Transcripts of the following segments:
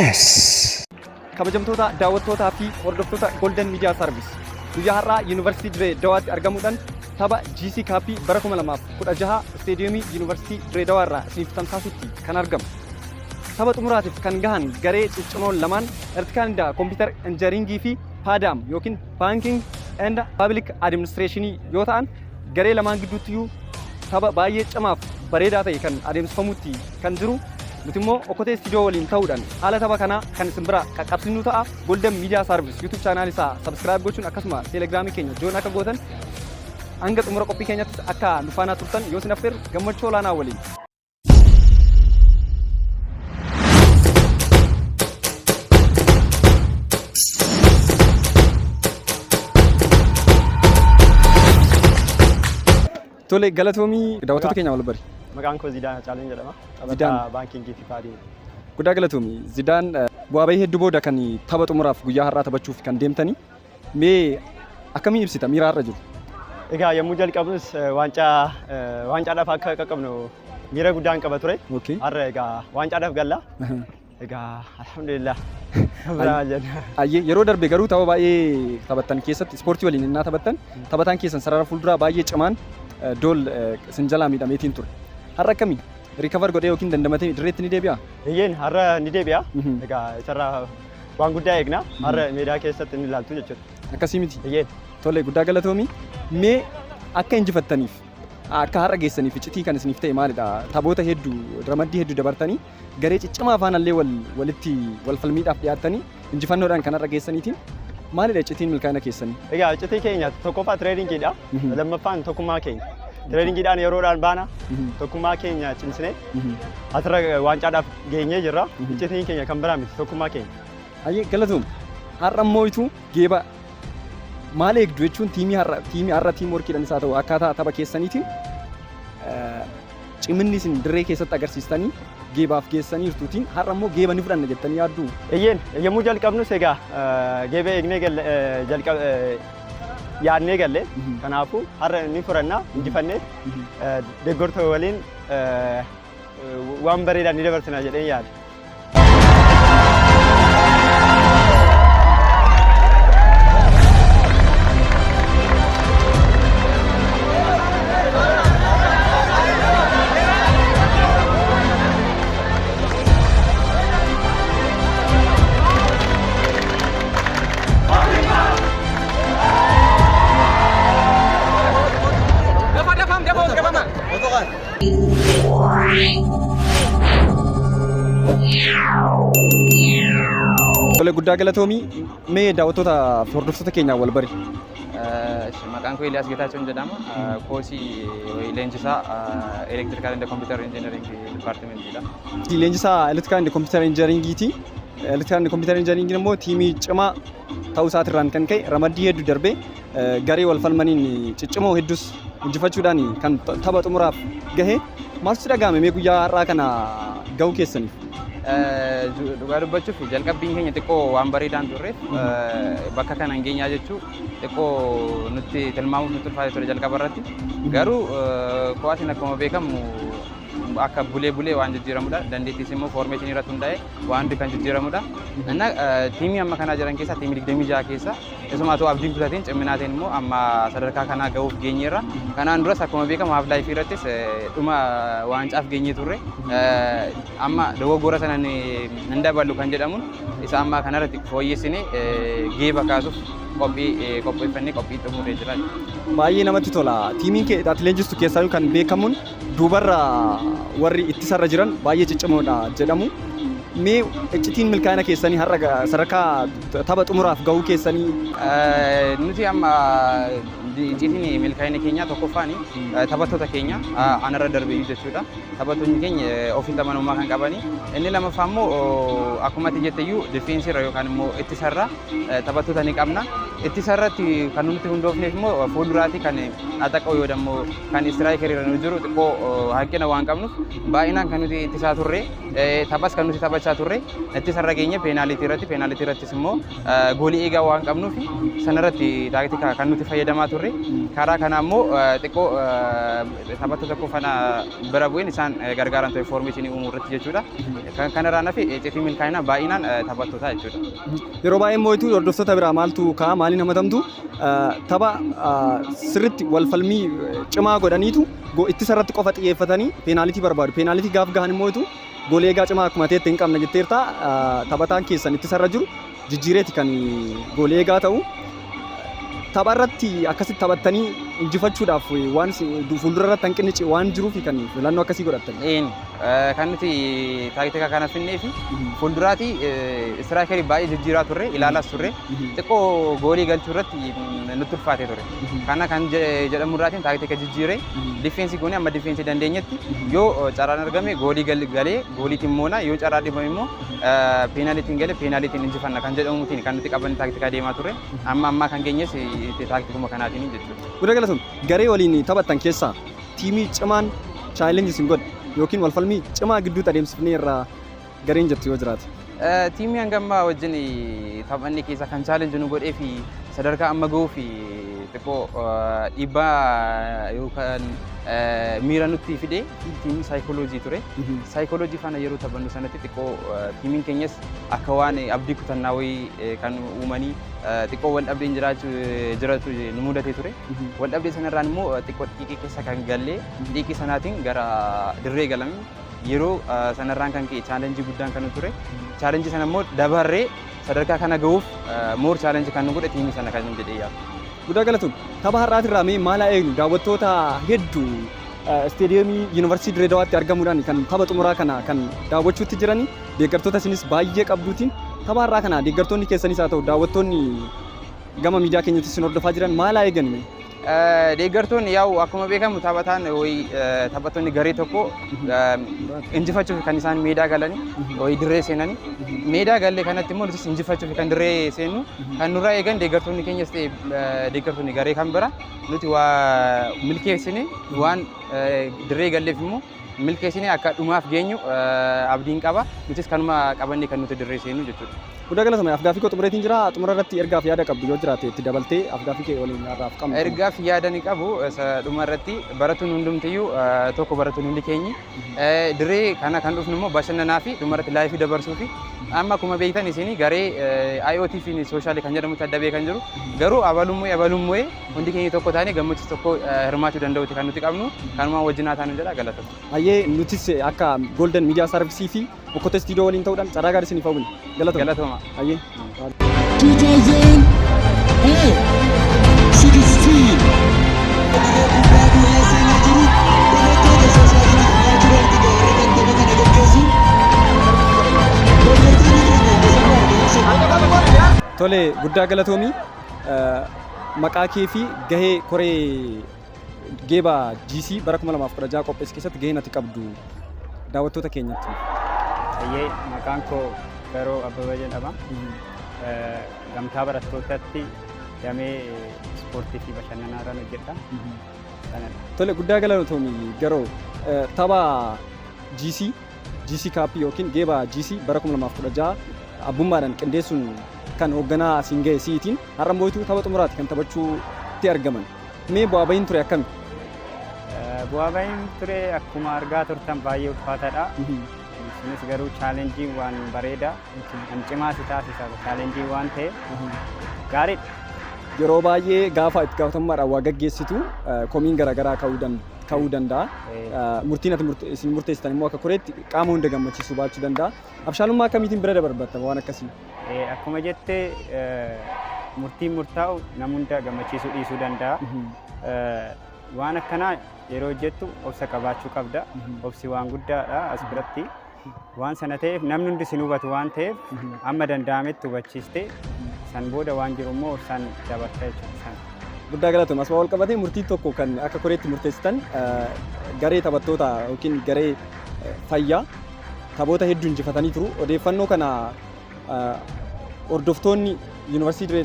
GMS. Kabajamtoota daawwattootaa fi hordoftoota Golden Media Service, guyyaa har'aa Yuunivarsiitii Dirree Dawaatti argamuudhaan tapha GC Cup bara 2016 Isteediyoomii Yuunivarsiitii Dirree Dawaa irraa isiniif tamsaasutti kan argamu. Tapha xumuraatiif kan gahan garee ciccimoon lamaan Electrical and Computer Engineering fi Paadaam yookiin Banking and Public Administration yoo ta'an, garee lamaan gidduuttiyyuu tapha baay'ee cimaaf bareedaa ta'e kan adeemsifamutti kan jiru. Nuti immoo Okkotee Istiidiyoo waliin ta'uudhaan haala tapha kanaa kan isin bira qaqqabsiisnu ta'a. Golden Media Service YouTube channel isaa subscribe gochuun, akkasuma Telegramii keenya join akka gootan, hanga xumura qophii keenyattis akka nu faana turtan yoo isin affeerru gammachuu olaanaa waliin. Tole, galatoomii, daawwattoota keenya wal bari. Maqaan koo Zidaan Hacaaluun jedhama. Zidaan. Taphataa baankingii fi paadii. Guddaa galatoomii. Zidaan, bu'aa bahii hedduu booda kan tapha xumuraaf guyyaa har'aa taphachuuf kan deemtanii, mee akkamiin ibsita miira har'a jiru? Egaa yommuu jalqabnus waancaa waancaadhaaf akka qaqqabnu miira guddaan qaba ture. Har'a egaa waancaadhaaf galla. Egaa alhamdulillah. Biraa jenna. Ayyee, yeroo darbe garuu tapha baay'ee taphattan keessatti, ispoortii waliin innaa taphattan, taphataan keessan sarara fuulduraa baay'ee cimaan Dool isin jalaa miidhameetiin ture. Har'a akkamii? Recover godhee yookiin dandamatee dirreetti ni deebi'aa? Eeyyeen, har'a ni deebi'a. Egaa isarraa waan guddaa eegna. Har'a meedaa keessatti ni ilaaltu jechuudha. Akkasii miti? Eeyyeen. Tole, guddaa galatoomii. Mee akka injifattaniif, akka har'a geessaniif iccitii kan isiniif ta'e maalidha? Taphoota hedduu, ramaddii hedduu dabartanii, garee ciccimaa faanallee wal walitti wal falmiidhaaf dhiyaattanii, injifannoodhaan kan har'a geessaniitiin, maalidha iccitiin milkaa'ina keessanii? Egaa iccitii keenya tokkoffaa trainingiidha. Lammaffaan tokkummaa keenya. Trainingiidhaan yeroodhaan baana. Tokkummaa keenya cimsinee asirra waancaadhaaf geenyee jirra. Iccitiin keenya kan biraa miti, tokkummaa keenya. Hayyee, galatoom. Har'a immoo itu geeba maal eegdu jechuun, tiimii har'a team workiidhaan isaa ta'u, akkaataa tapha keessaniitiin ciminni isin dirree keessatti agarsiistanii geebaaf geessaniirtuutiin, har'a immoo geeba ni fudhanna jettanii yaadduu? Eeyyeen, yommuu jalqabnus egaa geeba eegnee galle, jalqab yaadnee galle. Kanaafuu har'a ni fudhanna, injifannee deeggartoota waliin waan bareedaa ni dabarsina jedheen yaada. Tole, guddaa galatoomii. Mee daawwattoota fi hordoftoota keenyaa wal bari. Maqaan koo Eeliyaas Getaachoon jedhama. Koosii leenjisaa Electrical and Computer Engineering Departmentiidha. Leenjisaa Electrical and Computer Engineeringiiti. Electrical and Computer Engineering immoo tiimii cimaa ta'uu isaatirraan kan ka'e ramaddii hedduu darbee, garee wal falmaniin ciccimoo hedduus injifachuudhaan kan tapha xumuraaf gahe. Maaltu dhaga'ame mee guyyaa har'aa kana gahuu keessaniif? Dhugaa dubbachuuf, jalqabbiin keenya xiqqoo waan bareedaan turreef, bakka kana hin geenyaa jechuu xiqqoo nutti tilmaamuuf nutti ulfaate ture jalqaba irratti. Garuu kuwaasiin akkuma beekamu akka bulee bulee waan jijjiiramudha. Dandeettiis immoo formationii irratti hundaa'e waan hundi kan jijjiiramudha. Inna tiimii amma kanaa jiran keessaa, tiimii 26 keessaa, isuma otoo abdiin kutatiin ciminaatiin immoo amma sadarkaa kanaa gahuuf geenyeerra. Kanaan duras akkuma beekamu half life irrattis dhuma waancaaf geenyee turre. Amma dogoggora sana hin daballu kan jedhamuun isa ammaa kanarratti fooyyessinee geeba kaasuuf qophii qopheeffannee qophii xumurree jira. Baay'ee namatti tola. Tiimiin kee ati leenjistu keessaa kan beekamuun duubarra warri ittisarra jiran baay'ee ciccimoodha jedhamu. Mee iccitiin milkaa'ina keessanii har'a sadarkaa tapha xumuraaf gahuu keessanii? Nuti amma iccitiin milkaa'ina keenyaa tokkoffaan taphattoota keenya, anarra darbeeyyuu jechuudha. Taphattoonni keenya ofitti amanamummaa kan qabani. Inni lammaffaa immoo akkuma ati jetteyyuu defensiirra yookaan immoo ittisarra taphattoota ni qabna. Ittisa irratti kan nuti hundoofneef immoo fuulduraatti kan ataqa'u yoo dammoo kan striker irra nu jiru xiqqoo hanqina waan qabnuuf, baay'inaan kan nuti ittisaa turre, taphas kan nuti taphachaa turre ittisa irra geenye peenaalitii irratti, peenaalitii irrattis immoo goolii eegaa waan qabnuuf sanarratti taaktika kan nuti fayyadamaa turre. Karaa kanaa immoo xiqqoo taphattoota tokko fana bira bu'een isaan gargaaran ture formation uumuu irratti jechuudha. Kan kanarraa nafe iccitii milkaa'inaa baay'inaan taphattoota jechuudha. Yeroo baay'ee moo'itu hordoftoota biraa maaltu ka'a, maaliin hamatamtu? Tapha sirriitti wal falmii cimaa godhaniitu ittisa irratti qofa xiyyeeffatanii peenaalitii barbaadu. Peenaalitii gaaf gahan immoo goolii eegaa cimaa akkuma ta'etti hin qabna jetteerta, taphataan keessan ittisa irra jiru jijjiireeti kan goolii eegaa ta'u. Tapha irratti akkasitti taphattanii injifachuudhaaf waan fuuldura irratti hanqinni waan jiruuf kan filannoo akkasii godhattan. Een, kan nuti taaktika kana finnee fi fuulduraati striker baay'ee jijjiiraa turre, ilaalaas turre, xiqqoo goolii galchuu irratti nutti ulfaatee ture. Kana kan jedhamu irraatiin taaktika jijjiiree defense goonee amma defense dandeenyetti yoo carraan argame goolii galee gooliitiin moona, yoo carraa dhibame immoo peenaalitiin galee peenaalitiin injifanna kan jedhamuutiin kan nuti qabanne taaktika deemaa turre. Amma ammaa kan geenyes taaktikuma kanaatiin jechuudha. Guddaa galatoom. Garee waliin taphattan keessaa tiimii cimaan challenge isin godhe yookiin walfalmii cimaa gidduutti adeemsifnee irraa gareen jettu yoo jiraate. Tiimii hanga ammaa wajjin taphanne keessa kan challenge nu godhee fi sadarkaa amma gahuu fi xiqqoo dhiibbaa yookaan miira nutti fide tiimii saayikooloojii ture. Saayikooloojii faana yeroo taphannu sanatti xiqqoo tiimiin keenyas akka waan abdii kutannaa wayii kan uumanii xiqqoo wal dhabdeen jiraachuu jiratu nu mudatee ture. Wal dhabdee sanarraan immoo xiqqoo xiiqii keessa kan gallee, xiiqii sanaatiin gara dirree galame. Yeroo sanarraan kan ka'e challenge guddaan kan ture. Challenge sana immoo dabarree sadarkaa kana gahuuf more challenge kan nu godhe tiimii sana kan jedhee yaadu. Guddaa galatoom. Tapha har'aatirraa mee maal haa eegnu? Daawwattoota hedduu isteediyeemii Yuunivarsiitii Dirree Dawaatti argamuudhaan kan tapha xumuraa kana kan daawwachuutti jiranii, deeggartoota isinis baay'ee qabduutiin, tapha har'aa kana deeggartoonni keessanis haa ta'u daawwattoonni gama miidiyaa keenyatti isin hordofaa jiran maal haa eegan mee? Deeggartoonni yaa'u akkuma beekamu taphataan wayi taphattoonni garee tokko injifachuuf kan isaan meedaa galanii wayi dirree seenanii, meedaa galee kanatti immoo nutis injifachuuf kan dirree seennu. Kan nurraa eegan deeggartoonni keenyas ta'e deeggartoonni garee kan bira, nuti waa milkeessine, waan dirree galleef immoo milkeessine akka dhumaaf geenyu abdiin qaba. Nutis kanuma qabannee kan nuti dirree seennu jechuudha. Guddaa galatoomi. Afgaaffii koo xumureetiin jira. Xumura irratti ergaaf yaada qabdu yoo jiraate itti dabaltee afgaaffii kee waliin har'aaf qabnu. Ergaaf yaada ni qabu isa dhuma irratti, barattoonni hundumtiyyuu tokko, barattoonni hundi keenyi dirree kana kan dhufnu immoo bashannanaa fi dhuma irratti life dabarsuu fi amma akkuma beektan isin garee IoT fi social kan jedhamutti adda ba'ee kan jiru, garuu abalummoo abalummoo hundi keenya tokko taane gammachuu tokko hirmaachuu danda'uti kan nuti qabnu. Kanumaan wajjin haa taanu jedha, galatoomaa. Hayyee, nutis akka Golden Media Service fi Bokkotee Studio waliin ta'uudhaan carraa gaarii isiniif hawwina. Galatoomaa. Galatoomaa. Hayyee. 2016. Kubbaa duraa seenaa jiru barattoota sooshaaliitiif naachuraalti warra kan tapha kana gaggeessu. Hordoftoonni keenya asirraa barumsa Tole, guddaa galatoomii. Maqaa kee fi gahee koree geeba GC bara 2016 qopheesse keessatti gaheen ati qabdu daawwattoota keenyatti. Hayyee, maqaan koo Garoo Abbabaa jedhama. Gamtaa barattootatti damee ispoortii fi bashannanaa irraan hojjedha. Sanadha. Tole, guddaa galatoomii Garoo. Tapha GC Cup yookiin geeba GC bara 2016 abbummaadhaan qindeessuun kan hoogganaa asiin ga'e si'iitiin har'a moo'ituu tapha xumuraati kan taphachuutti argaman. Mee bu'aa bahiin ture akkami? Bu'aa bahiin ture akkuma argaa turtan baay'ee ulfaataadha. Sunis garuu challenge waan bareedaa kan cimaa si taasisa challenge waan ta'eef gaariidha. Yeroo baay'ee gaafa itti gaafatamummaadhaan waa gaggeessitu komiin garaagaraa ka'uu danda'a. Murtiin ati isin murteessitan immoo akka koreetti qaama hunda gammachiisuu baachuu danda'a. Abshaalummaa akkamiitiin bira dabarbatta waan akkasii? Akkuma jette, murtiin murtaa'u nama hunda gammachiisuu dhiisuu danda'a. Waan akkanaa yeroo hojjettu obsa qabaachuu qabda. Obsi waan guddaadha as biratti. Waan sana ta'eef namni hundi sin hubatu waan ta'eef amma danda'ametti hubachiistee san booda waan jiru immoo obsaan dabarta jechuudha. Sana. Guddaa galatoom. Asuma wal qabatee murtii tokko kan akka koreetti murteessitan, garee taphattoota yookiin garee fayyaa taphoota hedduu injifatanii turu. Odeeffannoo kana hordoftoonni Yuunivarsiitii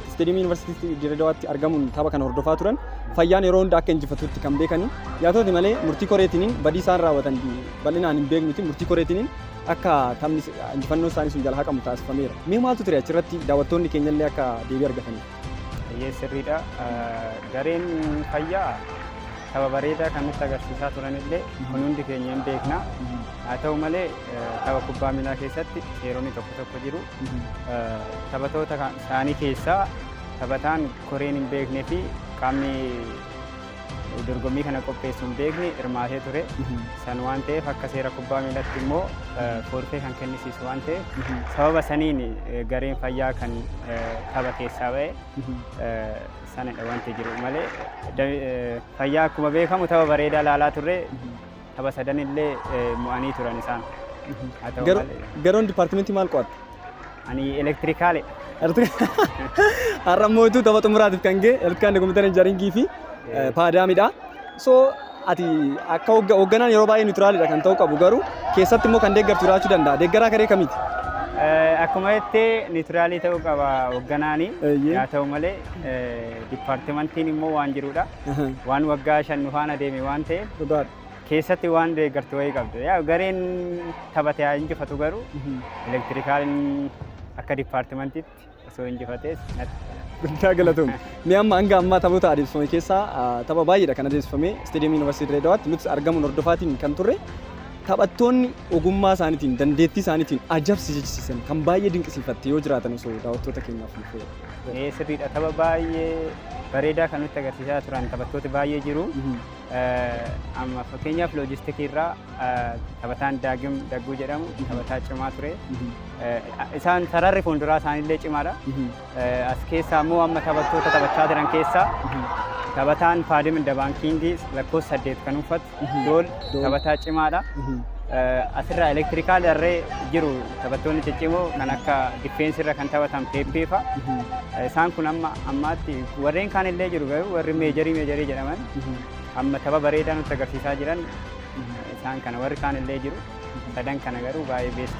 Isteediyeemii Yuunivarsiitii Dirree Dawaatti argamuun tapha kana hordofaa turan Fayyaan yeroo hunda akka injifatutti kan beekani. Yaa ta'uti malee murtii koreetiniin badii isaan raawwatan bal'inaan hin beeknuti, murtii koreetiniin akka taphni injifannoo isaanii sun jala haqamu taasifameera. Mee maaltu ture achirratti, daawwattoonni keenyallee akka deebii argataniif? Eeyyee, sirriidha. Gareen Fayyaa tapha bareedaa kan nutti agarsiisaa turanillee kun hundi keenya hin beekna. Haa ta'u malee, tapha kubbaa miilaa keessatti seeronni tokko tokko jiru. Taphattoota isaanii keessaa taphataan koreen hin beeknee fi qaamni dorgommii kana qopheessu hin beekne hirmaatee ture. San waan ta'eef, akka seera kubbaa miilatti immoo forfee kan kennisiisu waan ta'eef, sababa saniin gareen Fayyaa kan tapha keessaa ba'e sanadha wanti jiru malee, Fayyaa akkuma beekamu tapha bareedaa ilaalaa turre, tapha sadan illee mo'anii turan isaan. Haa ta'u malee Garoon dipaartimentii maal qo'atta? Ani elektirikaalidha. Har'a immoo tapha xumuraatiif kan ga'e electrical computer engineeringii fi paadaamidha. So ati akka hoogganaan yeroo baay'ee neutralidha kan ta'uu qabu, garuu keessatti immoo kan deeggartu jiraachuu danda'a. Deeggaraa garee kamiiti? Akkuma jettee, neutralii ta'uu qaba hoogganaani. Haa ta'u malee, dipaartimentiin immoo waan jirudha. Waan waggaa 5 nu faana deeme waan ta'eef keessatti waan deeggartu wayii qabdu. Yaa gareen taphatee haa injifatu, garuu elektirikaaliin akka dipaartimentiitti osoo injifatees natti tola. Guddaa galatoom. Mee amma hanga ammaa taphoota adeemsifame keessaa, tapha baay'eedha kan adeemsifame Isteediyeemii Yuunivarsiitii Dirree Dawaatti nuti argamuun hordofaatiin kan turre. Taphattoonni ogummaa isaaniitiin, dandeettii isaaniitiin ajabsiisan kan baay'ee dinqisiifatte yoo jiraatan osoo daawwattoota keenyaaf nuuf Ee, sirriidha, tapha baay'ee bareedaa kan nutti agarsiisaa turan taphattooti baay'ee jiru. Amma fakkeenyaaf loojistikii irraa taphataan Daagim Dagguu jedhamu taphataa cimaa ture. Isaan sararri fuulduraa isaaniillee cimaadha. As keessaa immoo amma taphattoota taphachaa jiran keessaa taphataan Paadim Dabaankiingii lakkoofsa 8 kan uffatu Dool taphataa cimaadha. Asirraa elektirikaal irree jiru taphattoonni ciccimoo kan akka difeensi irra kan taphatan Peppee fa'a. Isaan kun amma ammaatti, warreen kaan illee jiru, garuu warri majorii jedhaman amma tapha bareedaa nutti agarsiisaa jiran isaan kana. Warri kaan illee jiru, sadan kana garuu baay'ee best.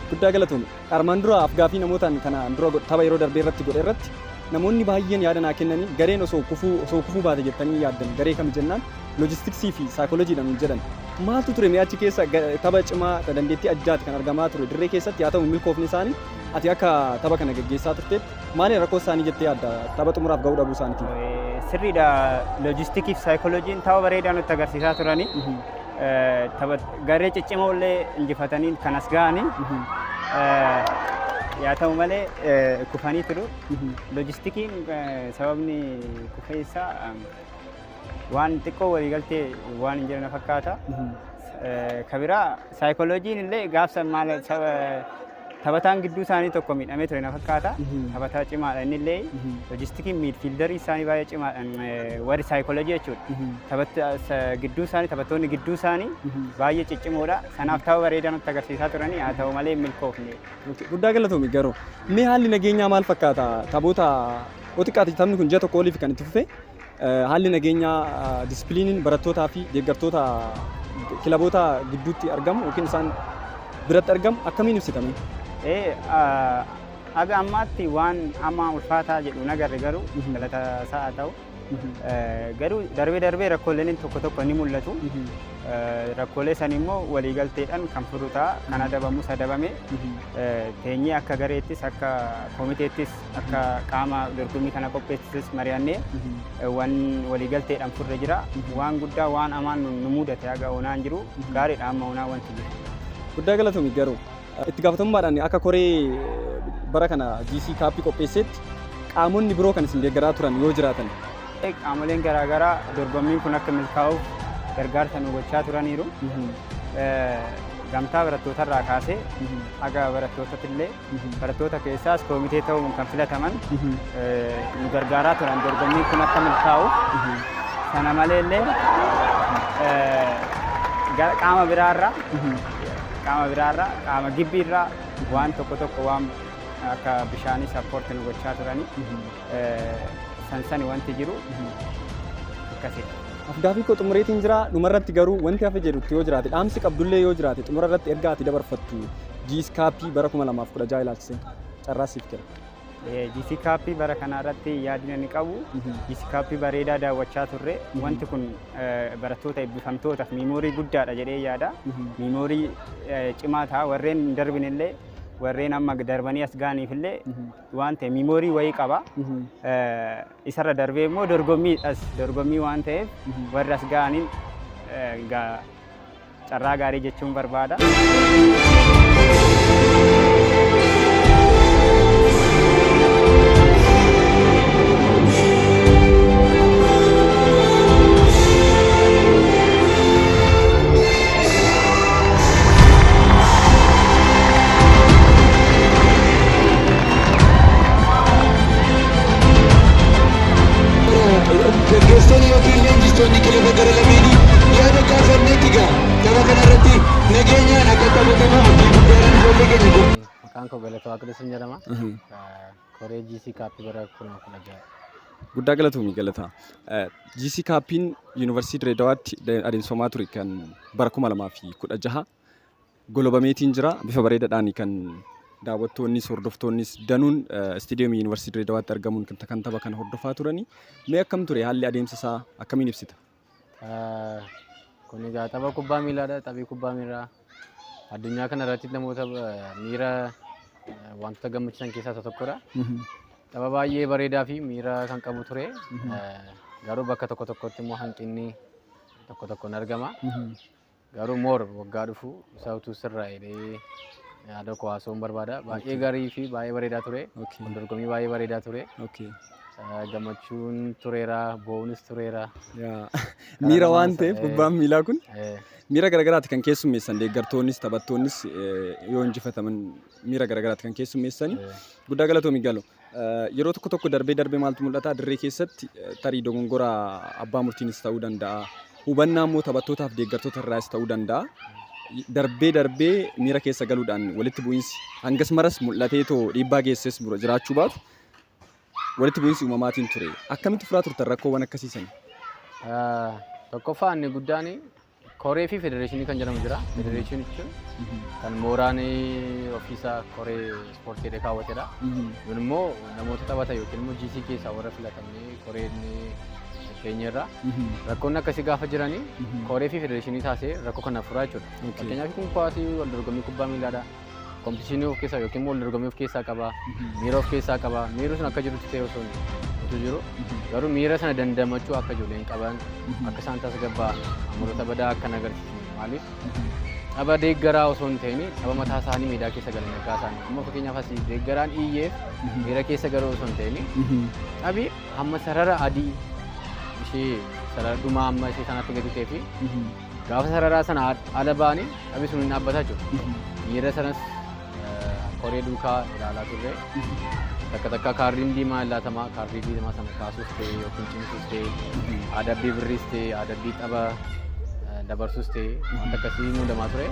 Guddaa galatoome. Armaan dura afgaaffii namootaan kana dura tapha yeroo darbee irratti godhe irratti namoonni baay'een yaada naa kennanii, gareen osoo kufuu baate jettanii yaaddan garee kam jennaan, loojistiksii fi saayikolojiidhaan jedhan. Maaltu ture mee achi keessa? Tapha cimaa dandeettii addaati kan argamaa ture dirree keessatti, haa ta'u milkoofni isaanii, ati akka tapha kana gaggeessaa turteetti maali rakkoo isaanii jettee yaadda tapha xumuraaf ga'uu dhabuu isaaniitiif? Sirriidha, loojistikii fi saayikolojiin tapha bareedaa nutti agarsiisaa turanii. Tapha garee ciccimoo illee injifatanii kan as ga'anii. Yaa ta'u malee, kufanii turu. Loojistikiin sababni kufeessaa waan xiqqoo waliigaltee waan hin jirre fakkaata. Kabiraa saayikolojiin illee gaafsa maal taphataan gidduu isaanii tokko miidhamee ture na fakkaata. Taphataa cimaadha inni illee. Loojistikiin midfielderii isaanii baay'ee cimaadha, warri saayikoloojii jechuudha. Gidduu isaanii, taphattoonni gidduu isaanii baay'ee ciccimoodha. Sanaaf tapha bareedaa nutti agarsiisaa turanii, haa ta'u malee milkoofne. Guddaa galatoomi garuu. Mee haalli nageenyaa maal fakkaata? Taphoota yoo xiqqaate taphni kun ji'a 1 oliif kan itti fufe, haalli nageenyaa, dispiliiniin barattootaa fi deeggartoota kilaboota gidduutti argamu yookiin isaan biratti argamu akkamiin ibsitame? Ee, haga ammaatti waan amma ulfaataa jedhu nagarre, garuu galata isaa haa ta'u. Garuu darbee darbee rakkooleen tokko tokko ni mul'atu. Rakkoolee san immoo waliigalteedhaan kan furu ta'a. Kan adabamus adabame. Teenyee akka gareettis, akka komiteettis, akka qaama dorgommii kana qopheessitus mari'annee waan waliigalteedhaan furre jira. Waan guddaa waan hamaan nu mudate haga onaan jiru gaariidha, amma onaa wanti jiru. Guddaa galatoomi garuu. Itti gaafatamummaadhaan akka koree bara kana GC Cupii qopheessetti qaamonni biroo kan isin deeggaraa turan yoo jiraatan. Qaamoleen garaagaraa dorgommiin kun akka milkaa'uuf gargaarsa nu gochaa turaniiru. Gamtaa barattootarraa kaasee haga barattootatti illee, barattoota keessaas koomitee ta'uun kan filataman nu gargaaraa turan dorgommiin kun akka milkaa'uuf. Sana malee illee qaama biraarraa, qaama gibbiirraa waan tokko tokko, waan akka bishaanii support nu gochaa turani. Sansani wanti jiru akkasidha. Afgaaffii koo xumureetiin jira. Dhumarratti garuu wanti hafe jedhutti yoo jiraate, dhaamsi qabdullee yoo jiraate, xumura irratti ergaa ati dabarfattu GC Cupii bara 2016 ilaalchise carraa siif kenna. GC Cup bara kanaa irratti yaadni ani qabu, GC Cup bareedaa daawwachaa turre. Wanti kun barattoota eebbifamtootaaf memory guddaadha jedhee yaada. Memory cimaa ta'a. Warreen hin darbine illee, warreen amma darbanii as ga'aniif illee waan ta'e memory wayii qaba. Isarra darbee immoo dorgommiidhas, dorgommii waan ta'eef warri as ga'aniin carraa gaarii jechuun barbaada. Gaggeessitoonni yookiin leenjistoonni kilaba gara lameenii yaada gaafanneetti gaa tapha kanarratti nageenyaan akka taphatamu abdii guddaadhaan ijoollee keenya godhu. Maqaan koo Galatoo Waaqilisiin jedhama. Koree GC Cup bara 2016. Guddaa galatoomii, Galataa. GC Cupiin Yuunivarsiitii Dirree Dawaatti adeemsifamaa ture kan bara 2016 golobameetiin jira. Bifa bareedaadhaan kan daawwattoonnis hordoftoonnis danuun istiidiyoomii Yuunivarsiitii Dirree Dawaatti argamuun kan tapha kana hordofaa turani. Mee akkam ture haalli adeemsa isaa, akkamiin ibsita? Kun egaa tapha kubbaa miilaadha. Taphii kubbaa miilaa addunyaa kana irratti namoota miira wantoota gammachiisan keessaa isa tokkodha. Tapha baay'ee bareedaa fi miira kan qabu ture. Garuu bakka tokko tokkotti immoo hanqinni tokko tokko ni argama. Garuu more waggaa dhufu isa utuu sirraa jedhee yaada koo haasa'uun barbaada. Baay'ee gaarii fi baay'ee bareedaa ture. Kun dorgommii baay'ee bareedaa ture. Gammachuun tureera, bo'uunis tureera. Miira waan ta'eef kubbaan miilaa kun miira garagaraati kan keessummeessan, deeggartoonnis taphattoonnis yoo injifataman miira garagaraati kan keessummeessani. Guddaa galatoomi, Galo. Yeroo tokko tokko darbee darbee maaltu mul'ata dirree keessatti? Tarii dogongora abbaa murtiinis ta'uu danda'a. Hubannaa immoo taphattootaaf deeggartoota irraas ta'uu danda'a. Darbee darbee miira keessa galuudhaan walitti bu'iinsi hangas maras mul'atee too dhiibbaa geesses jiraachuu baatu walitti bu'iinsi uumamaatiin ture. Akkamitti furaa turtan rakkoowwan akkasii sana? Tokkoffaa inni guddaan koree fi federeeshinii kan jedhamu jira. Federeeshinii jechuun kan mooraan ofiisaa koree ispoortii jedhee kaawwatedha. Kun immoo namoota taphatan yookiin immoo GC keessaa warra filatamnee koreen keenyarra. Rakkoonni akkasii gaafa jiranii koree fi federeeshinii taasee rakkoo kana furaa jechuudha. Fakkeenyaaf kun kuwaasii wal dorgommii kubbaa miilaadha. Competition of keessaa yookiin immoo wal dorgommii of keessaa qaba. Miira of keessaa qaba. Miirri sun akka jirutti ta'e osoo utuu jiru garuu miira sana dandamachuu akka ijoolleen qaban, akka isaan tasgabbaa'an, amaloota badaa akka hin agarsiisne. Maaliif, tapha deeggaraa osoo hin ta'in tapha mataa isaanii meedaa keessa galan akka isaanii amma fakkeenyaaf asii deeggaraan iyyeef miira keessa galuu osoo hin ta'in taphi hamma sarara adii ishee sarara dhumaa hamma ishee sanatti gadi ta'ee fi gaafa sararaa sana ala ba'anii taphi sun hin dhaabbataa jechuudha. Miira sanas koree duukaa ilaalaa turre. Takka takka kaardiin diimaa laatamaa, kaardii diimaa sana kaasuus ta'e yookiin cimsuus ta'e, adabbii birriis ta'e, adabbii tapha dabarsuus ta'e, wanta akkasii muudamaa ture.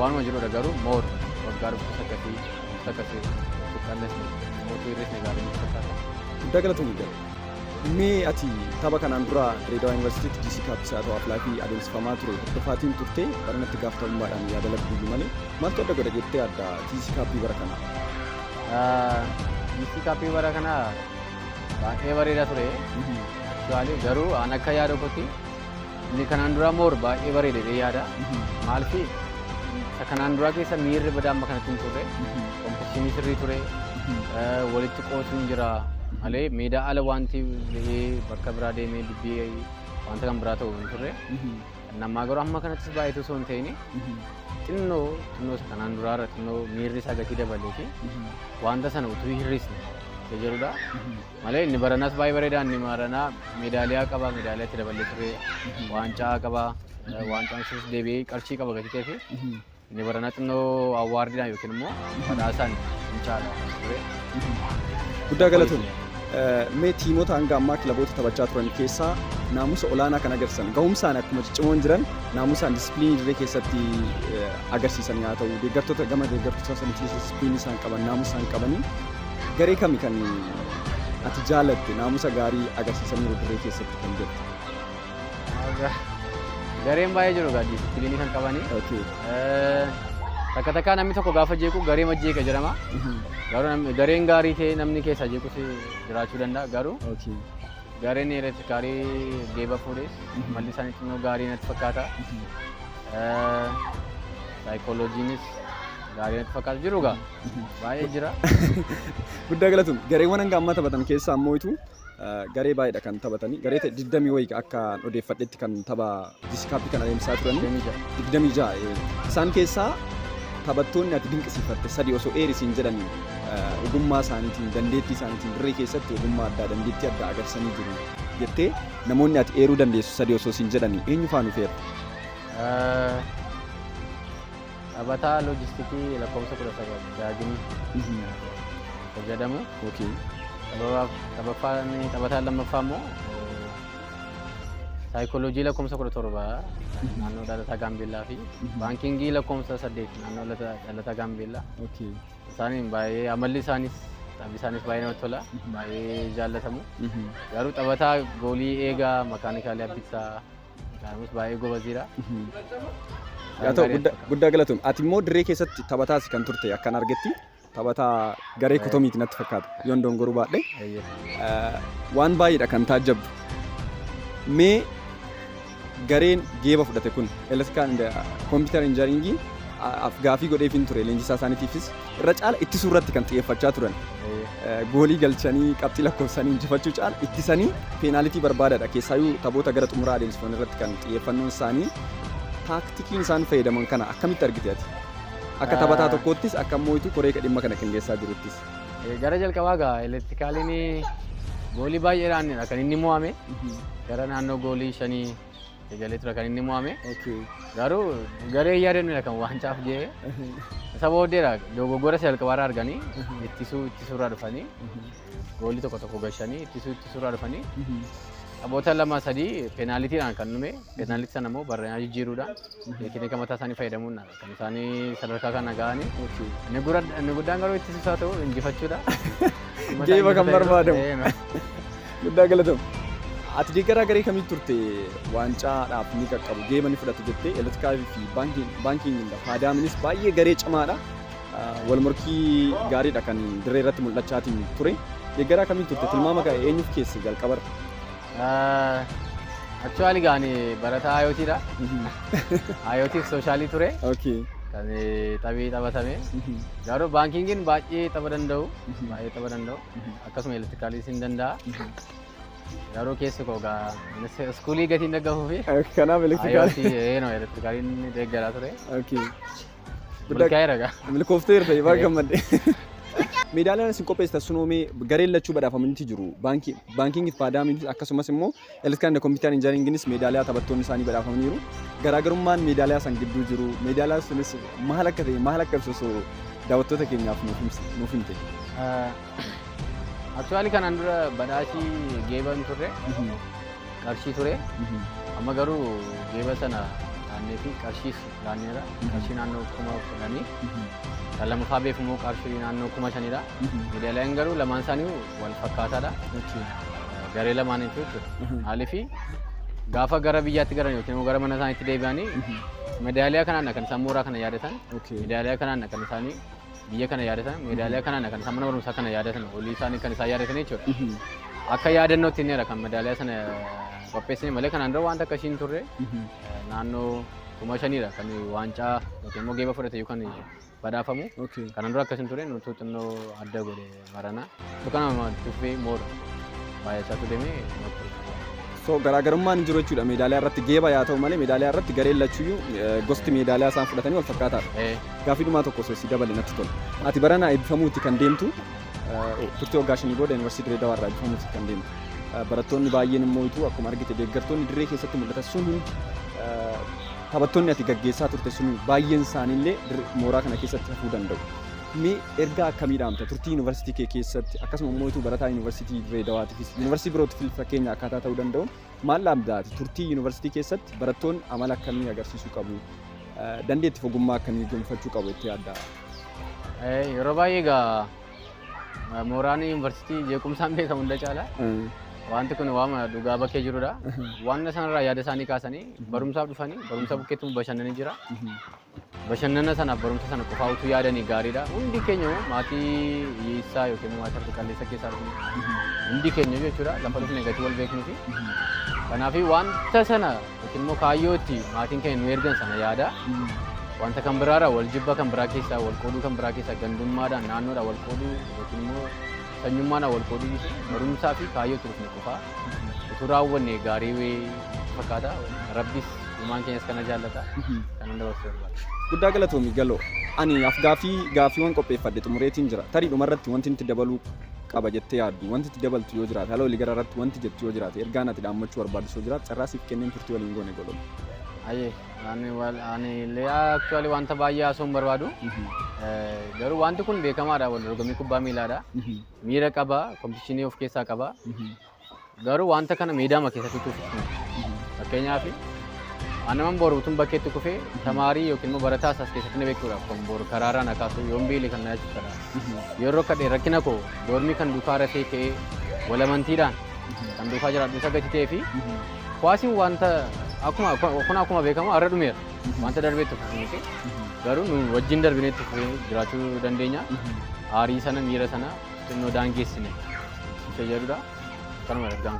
Waanuma jirudha, garuu more waggaa dhuftus akkasii wanta akkasii tuqqannes mootuu hir'isne gaarii nutti fakkaata. Guddaa galatoomii, Galo. Mee ati tapha kanaan dura Dirreedawaa Yuunivarsiitiitti GC Cup isaa ta'u Aflaafii adeemsifamaa ture hordofaatiin turte, baranatti gaafatamummaadhaan yaada labduyyuu malee maaltu adda godha jettee adda GC Cup bara kanaa? GC Cup bara kana baay'ee bareedaa ture. Actually garuu an akka yaada kootti inni kanaan dura more baay'ee bareeda jedhee yaada. Maaliif, isa kanaan duraa keessa miirri badaa amma kanatti hin turre. Competition sirrii ture. Walitti qoosuun jira malee meedaa ala wanti ba'ee bakka biraa deemee dubbii wanta kan biraa ta'u hin turre. Namaa garuu amma kanattis baay'eetu osoo hin ta'in xinnoo xinnoo isa kanaan duraarra xinnoo miirri isaa gatii dabalee fi wanta sana utuu hir'isne isa jedhudha. Malee inni baranaas baay'ee bareedaa. Inni baranaa meedaaliyaa qaba, meedaaliyaa itti dabalee ture, waancaa qaba, waancaan sunis deebi'ee qarshii qaba gatii ta'ee fi inni baranaa xinnoo award iidhaan yookiin immoo badhaasaan hin caala ture. Guddaa galatoomii. Mee tiimota hanga ammaa kilaboota taphachaa turan keessaa naamusa olaanaa kan agarsiisan, gahumsaan akkuma ciccimoon jiran naamusaan discipline dirree keessatti agarsiisan haa ta'u, deeggartoota gama deeggartoota sanitti discipline isaan qaban, naamusa isaan qabanii, garee kami kan ati jaalatte, naamusa gaarii agarsiisaniiru dirree keessatti kan jettu? Gareen baay'ee jiru egaa discipline kan qabanii. Takka takkaa namni tokko gaafa jeequ garee jeeqa jedhama. Garuu gareen gaarii ta'e namni keessaa jeequs jiraachuu danda'a. Garuu gareen elektirikaalii geeba fuudhes malli isaanii xinnoo gaarii natti fakkaata. Saayikooloojiinis gaarii natti fakkaata jiru gaa baay'ee jira. Guddaa galatuun gareewwan hanga ammaa taphatan keessaa ammoo itu garee baay'eedha kan taphatanii garee 20 wayii akka odeeffadhetti kan tapha GC Cup kan adeemsisaa turanii 26. Isaan keessaa taphattoonni ati dinqisiifatte sadi osoo eerisiin jedhanii, ogummaa isaaniitiin, dandeettii isaaniitiin dirree keessatti ogummaa addaa, dandeettii addaa agarsiisanii jiru jettee namoonni ati eeruu dandeessu sadi osoo siin jedhanii eenyu faanu feerta? Taphataa loojistikii lakkoofsa 19 Daagim jedhamu. Taphataan lammaffaa immoo saayikooloojii lakkoofsa 17 naannoo Dhalataa Gaambeellaa fi baankingii lakkoofsa 8 naannoo Dhalataa Gaambeellaa. Isaaniin baay'ee amalli isaanis taphi isaanis baay'ee namatti tola. Baay'ee jaallatamu. Garuu taphataa goolii eegaa makaanikaalii Abbitsaa isaanis baay'ee gobaziidha. Yaa ta'u, guddaa galatoom. Ati immoo dirree keessatti taphataas kan turte akkan argetti taphataa garee kotomiiti natti fakkaata yoon dongoruu baadhe. Waan baay'eedha kan taajjabdu. Mee gareen geeba fudhate kun electrical computer engineering gaafii godheefin ture leenjisaa isaaniitiifis irra caala ittisuu irratti kan xiyyeeffachaa turan. Goolii galchanii qabxii lakkoofsanii injifachuu caala ittisanii peenaalitii barbaadadha. Keessaayyuu taphoota gara xumuraa adeemsifaman irratti kan xiyyeeffannoon isaanii taaktikiin isaan fayyadaman kana akkamitti argite ati? Akka taphataa tokkoottis akka moo'itu koree dhimma kana qindeessaa jiruttis. Gara jalqabaa gaa elektirikaaliin goolii baay'eedhaan kan inni mo'ame, gara naannoo goolii 5 eegalee ture kan inni mo'ame. Garuu garee yaadannudha kan waancaaf ga'e. Isa booddeedha dogoggora isa jalqabaarraa arganii ittisuu ittisuurraa dhufanii goolii tokko tokko gashanii ittisuu ittisuurraa dhufanii taphoota lama sadii peenaalitiidhaan kan dhume, peenaalitii sana immoo barreeffama jijjiiruudhaan teeknika mataa isaanii fayyadamuun kan isaanii sadarkaa kana ga'anii. Inni guddaan garuu ittisuu isaa ta'u injifachuudha. Geeba kan barbaadamu. Guddaa galatoom. Ati deeggaraa garee kamii turte? Waancaadhaaf ni qaqqabu, geeba ni fudhatu jettee? Elektirikaalii fi baankiin faadaaminis baay'ee garee cimaadha. Wal morkii gaariidha kan dirree irratti mul'achaatiin ture. Deeggaraa kamii turte? Tilmaama eenyuuf keesse jalqabarra? Actually gaani barataa IoTdha. IoT fi soshaalii ture. Kan taphii taphatame. Garuu baankingiin baay'ee tapha danda'u. Baay'ee tapha danda'u. Akkasuma elektirikaaliis hin danda'a. Garuu keessi koo gaa iskuulii gatiin dhagahuu fi Kanaaf elektirikaalii. IoT no elektirikaaliin deeggaraa ture. Milkaa'eera gaa. Milkoofteerta, baga gammadde. Meedaaliyaan isin qopheessitan sunoomee gareen lachuu badhaafamaniiti jiru. Baankiin faadaamiinis akkasumas immoo electrical and computer engineeringiinis meedaaliyaa taphattoonni isaanii badhaafamaniiru. Garaagarummaan meedaaliyaa san gidduu jiru, meedaaliyaa sunis maal akka ta'e, maal akka ibsu osoo daawwattoota keenyaaf nuuf himte. Actually kanaan dura badhaasii geeba hin turre, qarshii ture. Amma garuu geeba sana laannee fi qarshiis laanneera. Qarshii naannoo 10,000. Kan lammaffaa beef immoo qarshii naannoo 5,000dha. Meedaaliyaan garuu lamaan isaanii wal fakkaataadha. Garee lamaaniitu jechuudha. Maaliif gaafa gara biyyaatti galan yookiin immoo gara mana isaaniitti deebi'anii meedaaliyaa kanaan kan isaan mooraa kana yaadatan, meedaaliyaa kanaan kan isaanii biyya kana yaadatan, meedaaliyaa kanaan kan isaan mana barumsaa kana yaadatan, olii isaanii kan isaan yaadatan jechuudha. Akka yaadannootti inni kan meedaaliyaa sana qopheessine malee kanaan dura wanta akkasii hin turre. Naannoo 5,000dha kan waancaa yookiin immoo geeba fudhate yookaan badhaafamu. Kanaan dura akkas hin ture, nutu xinnoo adda godhe barana. Kana tuffee moora baay'achaatu deemee. So garaagarummaan hin jiru jechuudha meedaaliyaa irratti, geeba yaa ta'u malee meedaaliyaa irratti gareen lachuyyuu gosti meedaaliyaa isaan fudhatanii wal fakkaataadha. Gaaffii dhumaa tokko osoo si dabale natti tola. Ati barana eebbifamuuti kan deemtu, turtii waggaa 5 booda Yuunivarsiitii Dirree Dawaa irraa eebbifamuuti kan deemtu. Barattoonni baay'een immoo ituu akkuma argite deeggartoonni dirree keessatti mul'atan sun hundi, taphattoonni ati gaggeessaa turte sun baay'een isaaniillee mooraa kana keessatti hafuu danda'u. Mee ergaa akkamii dhaamta turtii yuunivarsiitii kee keessatti, akkasuma immoo ituu barataa Yuunivarsiitii Dirree Dawaatiifis yuunivarsiitii birootiif fakkeenya akkaataa ta'uu danda'uun maal dhaamta ati? Turtii yuunivarsiitii keessatti barattoonni amala akkamii agarsiisuu qabu? Dandeettii ogummaa akkamii gonfachuu qabu itti yaaddaa? Yeroo baay'ee egaa mooraan yuunivarsiitii jeequmsaan beekamu hunda caala. Wanti kun waan dhugaa bakkee jirudha. Waan sanarraa yaada isaanii kaasanii barumsaaf dhufanii barumsa bukkeetti bashannanii jira. Bashannana sanaaf barumsa sana qofaa utuu yaadanii gaariidha. Hundi keenya maatii hiyyeessaa yookiin maatii harka qalleessa keessaa dhufne hundi keenya jechuudha lafa dhufne gatii wal beeknuufi. Kanaaf wanta sana yookiin immoo kaayyoo itti maatiin keenya nu ergan sana yaada. Wanta kan biraarraa wal jibba kan biraa keessaa wal qooduu kan biraa keessaa gandummaadhaan naannoodhaan wal qooduu yookiin immoo sanyummaadhaan wal qooduu dhiisee barumsaa fi kaayyoo itti dhufne qofaa utuu raawwanne gaarii fakkaata. Rabbis uumaan keenyas kana jaallata. Kan hunda dabarsuu barbaada. Guddaa galatoomi Galoo. Ani af-gaaffii gaaffiiwwan qopheeffadhe xumureetiin jira. Tarii dhumarratti wanti nuti dabaluu qaba jettee yaaddu, wanti itti dabaltu yoo jiraate, haala walii gara irratti wanti jettu yoo jiraate, ergaan ati dhaammachuu barbaaddu yoo jiraate, carraa siif kenneen turtii waliin goone godhamu. Ayyee, ani illee actually wanta baay'ee haasa'uu hin barbaadu. Garuu wanti kun beekamaadha, wal dorgommii kubbaa miilaadha. Miira qaba, competition of keessaa qaba. Garuu wanta kana miidiyaama keessatti utuu fixnu. Fakkeenyaaf, anaman boru utuun bakkeetti kufee tamaarii yookiin immoo barataa isaas keessatti na beekuudha. Kun boru karaarraa na kaasu yoon beele kan na yaachisadha. Yeroo kadhee rakkina koo dormii kan duukaa rafee ka'ee walamantiidhaan kan duukaa jiraadhu isa gati ta'ee fi kuwaasiin wanta akkuma kun akkuma beekamu har'a dhumeera. Wanta darbee itti fufuu miti. Garuu nu wajjin darbinee itti fufee jiraachuu dandeenya. Aarii sana, miira sana xinnoo daangeessine isa jedhudha. Kanuma ergaan.